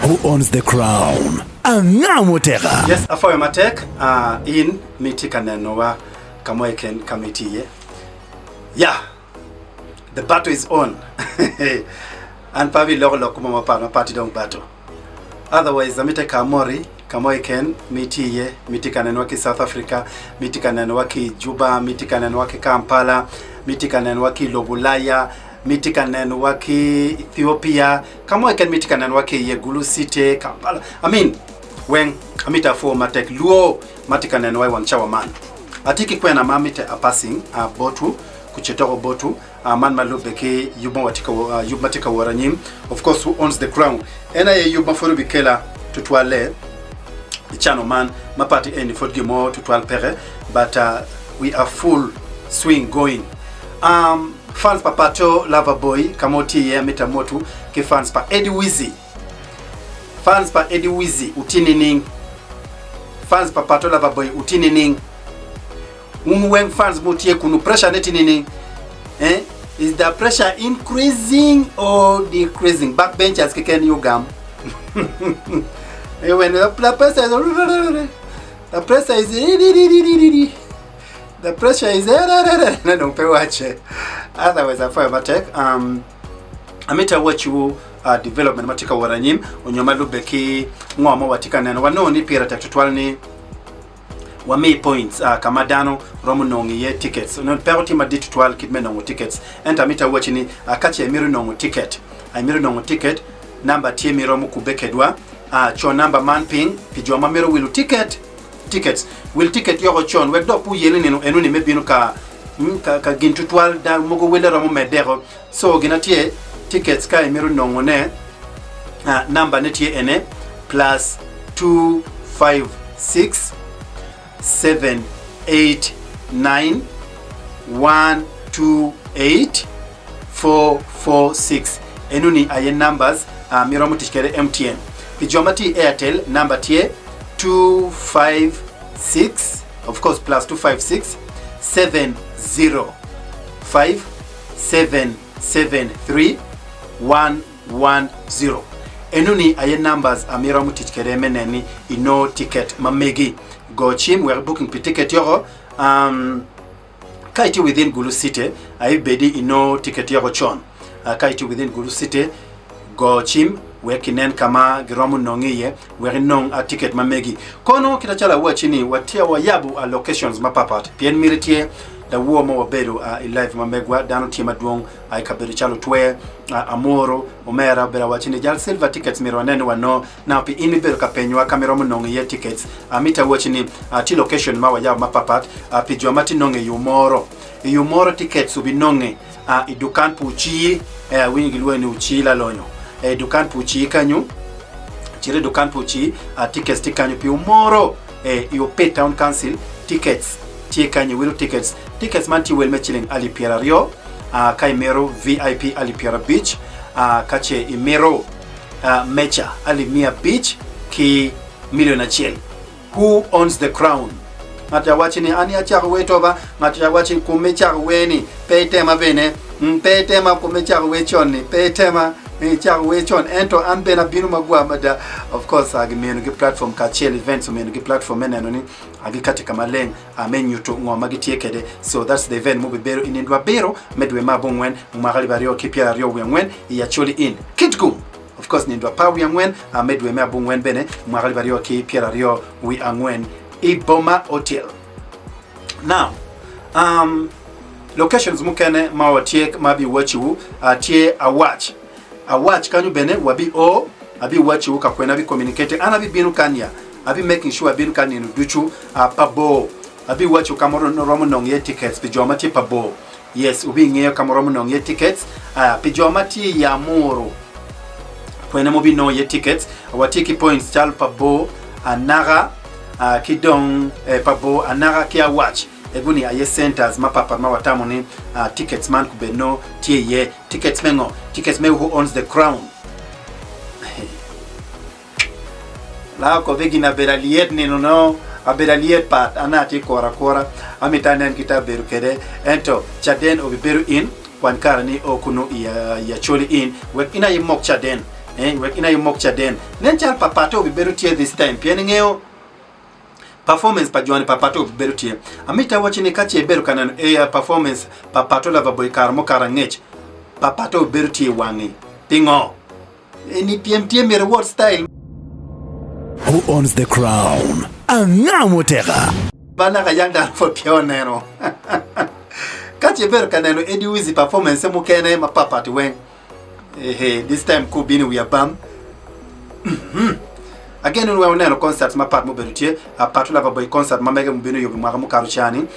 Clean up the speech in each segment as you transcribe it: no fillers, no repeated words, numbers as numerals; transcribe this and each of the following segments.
Who owns the crown? Anga muteka? Yes, apwoyo matek in ma itye ka nenowa ka mo keken ka ma itye iye. Yeah, the battle is on. An pe abiloko lok mo mapat mapat ki dong battle. Otherwise, amite ka amoti ka mo keken ma itye iye, ma itye ka nenowa ki South Africa, ma itye ka nenowa ki Juba, ma itye ka nenowa ki Kampala, ma itye ka nenowa ki lobo Ulaya, ma itye ka nenowa ki Ethiopia, Ka mo keken ma itye ka nenowa ki iye, Gulu City, Kampala, I mean, weng, amito apwo matek lwor ma tye ka nenowa i wang cawa man. Atye ki kwena ma mitte a passing a botwu, kucitoko botwu, a man ma lubbe ki yub ma watye ka, yub ma tye ka wot anyim. Of course, who owns the crown? En aye yub ma pud obikela tutwalle i cano man, ma party eni pud gin mo tutwal peke, but we are full swing going. Um, Fans pa Paco Lover Boy ka mo tye iye amito amotwu ki fans pa Eddie Wizzy. Fans pa Eddie Wizzy wutye nining? Fans pa Paco Lover Boy wutye nining? Wun weng fans ma wutye kunu pressure ne tye nining? Eh? Is the pressure increasing or decreasing? Back benchers keken yugam. When the pressure is the pressure is The pressure is ererere dong pe wacce. Otherwise apwoyo matek. Um, amito awacciwu uh, development ma tye ka wot anyim onyo ma lubbe ki ngo ma watye ka neno. Wanongo ni pire tek tutwal ni wami points uh, ka ma dano romo nongo iye tickets. Onongo peko tye madit tutwal kit me nongo tickets. Ento amito awacci ni uh, ka ce imito nongo ticket, uh, imito nongo ticket, namba tye ma iromo kubbe kedwa. Uh, co namba man piny pi jo ma mito wilo ticket. Tickets, Wil ticket yoko con wek dok pe oyeli nino enoni me bino ka ka gin tutwal da mogo welle romo meddeko. So gin atye tickets ka imito nongo ne number ne tye ene plus 256 789 128 446 enoni aye numbers ma iromo tic kwede MTN. Pi jo ma tye i Airtel number tye 256 of course plus 256 705 773 110 enoni aye numbers ma iromo tic kwede me neno ni inongo ticket ma megi. Go cim wek i booking pi ticket yoko. Um, Ka itye within Gulu city aye bedi inongo ticket yoko con. Ka itye within Gulu city go cim wek kinen ka ma giromo nongi iye wek inong a ticket ma megi. Kono kit acalo awaci ni watye wayabo a locations mapapat pien miti tye lawor ma wabedo i live ma megwa dano tye madwong i kabedo calo Otwer, Amuru, Omera obedo awaci ni jal silver tickets myero wanen ni wanongo. Now pi in ibedo ka penyowa ka ma iromo nongo iye tickets, amito awaci ni tye location ma wayabo mapapat pi jo ma tye nongo i Omoro. I Omoro tickets obinonge i dukan pa Ocii, awinyo gilwonge ni Ocii Lalonyo. I dukan pa Ocii kanyo, cit i dukan pa Ocii, tickets tye kanyo pi Omoro. I Opet Town Council tickets tye kanyo, iwilo tickets. Tickets man tye wel me ciling alip pyeraryo, ka imito VIP alip pyerabic, ka ce imito meja alip miya abic ki milion acel. Who owns the crown? Ngat ca wacci ni, An acako wer toba. Ngat ca wacci, Kom ma icako wer-ni, pe itema bene. Pe itema kom ma icako wer con-ni, pe itema. Icako wer con, ento an bene abino magwar mada. Of course, giminogi platform kacel, events ominogi platform me neno ni gikati ka maleng me nyuto ngo ma gitye kwede. So that's the event mubibedo i nindo abiro me dwe me abongwen mwaka alip aryo ki pyeraryo wiye angwen i Acholi Inn, Kitgum. Of course nindo apar wiye angwen me dwe me abongwen bene mwaka alip aryo ki pyeraryo wiye angwen i Boma Hotel. Now, um, locations mukene ma watye ma abiwacciwu uh, tye Awac. Awac kanyo bene wabi o abiwacciwu ka kwene abi communicate an abibino kan ya abi making sure abino kan nino ducu uh, pa bor abiwacciwu ka ma romo nongo iye tickets pi jo ma tye pa bor Yes, wubingeyo ka ma wuromo nongo iye tickets. Ah, pi jo ma tye i Amuru, kwene ma wubinongo iye tickets. Watye ki points calo pa Bor, Anaka, ah, ki dong eh, pa Bor, Anaka ki Awac. Egu-ni aye centers mapatpat ma watamo ni ah, tickets man kubed nongo tye iye. Tickets me ngo? Tickets me Who Owns the Crown? Lakobe gin abedo alyet nino no abedo alyet pat an atye kura akura amito anen kit abedo kede ento caden obibedo in kwany kare ni o kunu i Acholi Inn wek in aye imok caden. Eh, wek in aye imok caden. Nen cal pa Pato obibedo tye this time pien ingeyo performance pa joni pa Pato obibedo tye. Amito awacci ni ka ce ibedo ka neno eh, performance pa Pato Loverboy kare mukato angec, pa Pato obibedo tye i wangi. Pingo? Eni pyem tye myero iwot style. Who owns the crown? Anga muteka? Ma naka yang dano pud peya oneno. Ka ce ibedo ka neno Eddy Wizzy performance mukene mapapat weng, ehe, this time ku bino i wi abam. Mhm. Ageno ni weng wuneno concerts mapat mubedo tye, Pato Lover Boy concert ma mege mubino yubo i mwaka mukato ca-ni,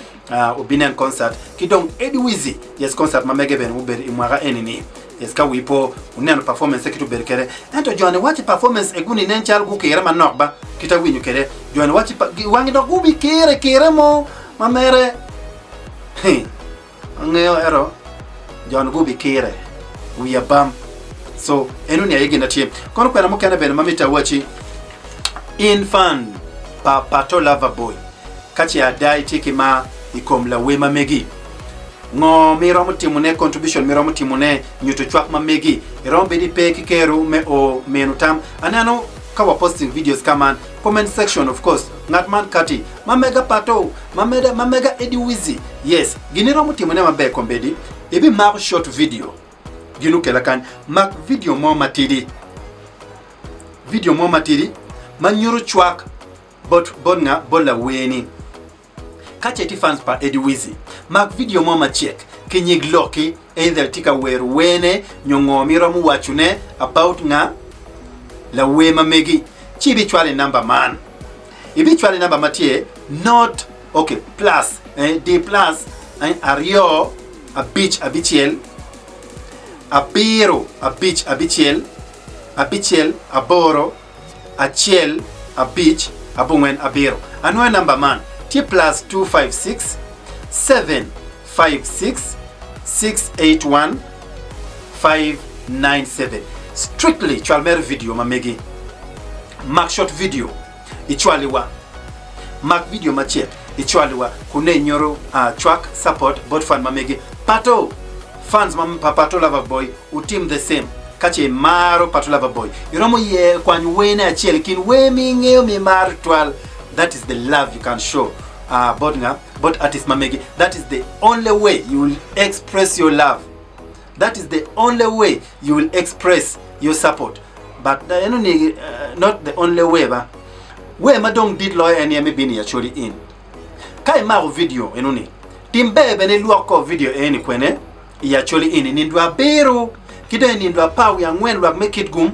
Wubinen concert ki dong Eddy Wizzy, yes concert ma mege bene mubedo i mwaka eni-ni. Yes ka wii po wuneno performance kit obedo kede. Ento joni waci performance eguni nen calo gukire manok ba kit awinyo kede. Joni waci wangi dok gubi kire kire mo ma mere hi angeyo ento joni gubi kire wiya bam. So enoni aye gin atye. Kono kwena mukene bene ma mitte awaci in fan pa Pato Lover Boy ka ce ada itye ki mar i kom lawer ma megi. Ngo ma iromo timone, Contribution ma iromo timone nyuto cwak ma megi. Iromo bedo ipe ki kero me o meno tam. Aneno ka wa posting videos ka man, comment section of course, ngat man kati, ma mega pato, ma meda, ma mega Eddy Wizzy. Yes, gin iromo timone maber kombeddi, ibimako short video, gin okela kany, mak video mo matidi, video mo matidi ma nyuto cwak bot, bot nga, bot lawer-ni. Ka ce itye fans pa Eddy Wizzy, mak vidio mo macek ki nyig lokki either itye ka wero werne nyo ngo ma iromo wacone about nga lawer ma megi ci ibicwalo i namba man. Ibicwalo i namba ma tye not ok plus eh, di plus eh, aryo abic abicel abiro abic abicel abicel aboro acel abic abongwen abiro. Anwoyo namba man tye plus 256 756 681 597. Strictly cwal mere video ma megi. Mak short video icwaliwa. Mak video macek icwaliwa kun ne inyuto cwak, support, bot fan ma megi. Pato! Fans ma pa Pato Lover Boy wutim the same. Ka ce imaro Pato Lover Boy, iromo ye kwanyo werne acel i kin wer ma ingeyo ma imaro tutwal. That is the love you can show bot nga? Bot artist ma megi. That is the only way you will express your love. That is the only way you will express your support. But eno ni not the only way ba. Way ma dong dit loyo en aye me bino i Acholi Inn. Ka imako vidio enoni, tim ber bene ilwok kor vidio eni kwene i Acholi Inn i nindo abiro ki dong i nindo apar wiye angwen lwak me Kitgum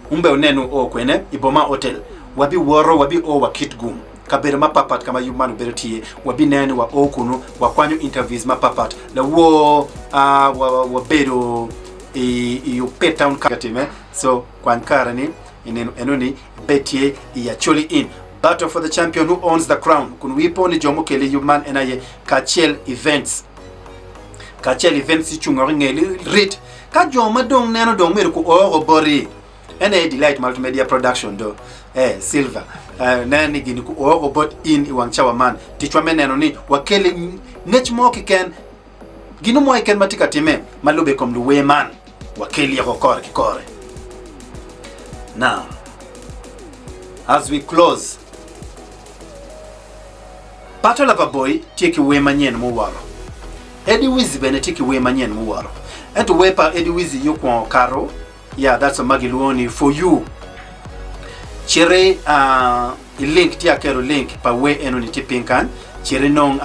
wun bene wunen ni wuo kwene i Boma Hotel. Wabiwoto wabio wa Kitgum, kabedo mapatpat ka ma yub man obedo tye. Wabineno ni wao kunu, wakwanyo interviews mapatpat. Lawor a wabedo i i Opet Town ka time, so kwany kare-ni i nino enoni ibed tye i Acholi Inn. Battle for the champion who owns the crown kun wii po ni jo mukele i yub man en aye Kacel Events. Kacel Events ci cung oko i nge rit ka jo ma dong neno dong myero ku oo boti en aye Delight Multimedia Production do eh Silver eh, neno ni gini ku oo bot in i wang cawa man ticwa me neno ni wakeli ngec mo kiken Gino mo keken ma tye ka timme ma lubbe i kom luwer man, wakel yeko kore ki kore. Now, as we close, Pato Lover Boy tye ki wer manyen muworo. Eddy Wizzy bene tye ki wer manyen muworo. Ento wer pa Eddy Wizzy aye okwongo kato, yeah, that's ma gilwongo ni For You. Citi uh, i link tye aketo link pa wer enoni tye piny kany cit inong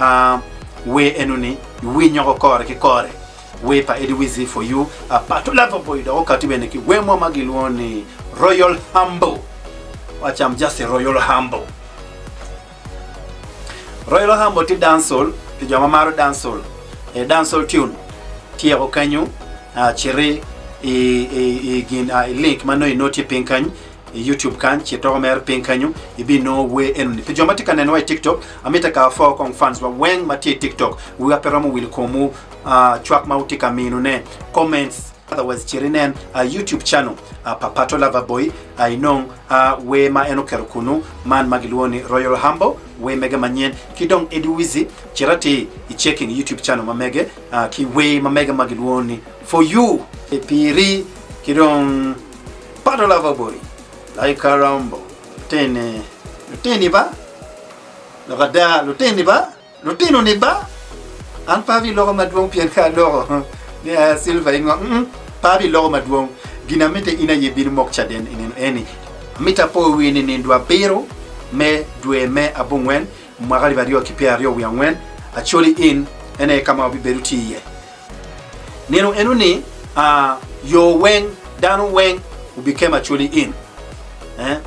wer enoni iwiny oko kore ki kore wer pa Eddy Wizzy for you Pato Lover Boy dok okati bene ki wer mo ma gilwongo ni Royal Humble waci I'm just a Royal Humble Royal Humble tye dancehall pi jo ma maro dancehall e dancehall tune tyeko kenyo citi i gin i link ma nongo inongo tye piny kany I YouTube kany, cit doko mere piny kenyo, ibinongo wer enoni. Pi jo ma tye ka nenowa i TikTok, amito ka apwo kong fans wa weng ma tye i TikTok. Wiwa pe romo wil i komwu, cwak ma wutye ka minone, comments. Otherwise cit inen YouTube channel pa Pato Lover Boy inong wer ma en oketo kunu, man ma gilwongo ni Royal Humble, wer mege manyen. Ki dong Eddy Wizzy, cit atir i checking YouTube channel ma mege ki wer ma mege ma gilwongo ni For You. Piri ki dong. Pato Lover Boy, Like a Rambo, Lutini, lutini ba? Lok ada, lutini ba? Lutino ni ba? An pe abiloko madwong pien ka aloko ni aa Silver ingo, mm, pe abiloko madwong. Gin amite in aye ibin imok caden i nino eni. Amito apo wi ni nindo abiro me dwe me abongwen mwaka alip aryo ki pyeraryo wiye angwen, Acholi Inn en aye ka ma wabibedo tye iye. Nino eno ni, aa, yo weng, dano weng obikemo Acholi Inn. Eh?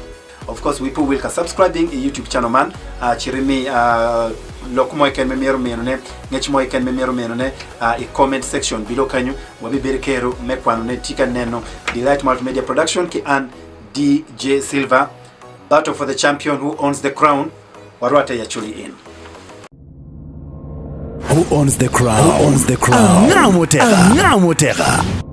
Of course wi pe owil ka subscribing i YouTube channel man uh, cit imi uh, lok mo keken me myero mino ne ngec mo keken me myero mino ne uh, i comment section below kanyo wabibedo kero me kwano ne tye ka neno Delight Multimedia Production ki an DJ Silver battle for the champion who owns the crown warwate i Acholi Inn. Who owns the crown? Who owns the crown? Anga muteka? Anga muteka?